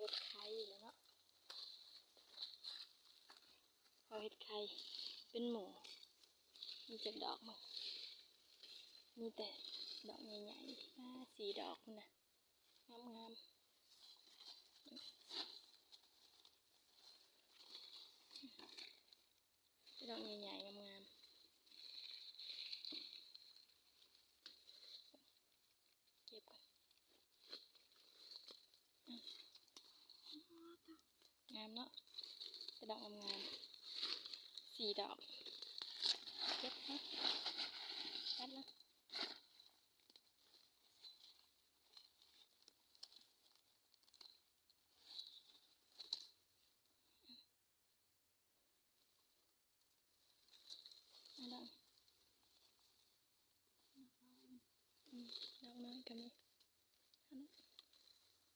ເຮັດໄຂ່ແລ້ວເນາະ ພໍເຮັດໄຂ່ເປັນໝູ່. ມີຈັກດອກມັນ ມີແຕ່ດອກໃຫຍ່ໆ ປາ ສີ່ດອກພຸ້ນນະ ງາມໆ ແຕ່ດອກໃຫຍ່ໆ ງາມໆ. ເກັບກ່ອນ ງາມເນາະ ແຕ່ດອກງາມໆ ສີ່ດອກ. ເກັບເນາະ ຕັດເນາະ. ອັນດອກ ອືມ ດອກນ້ອຍກໍມີ.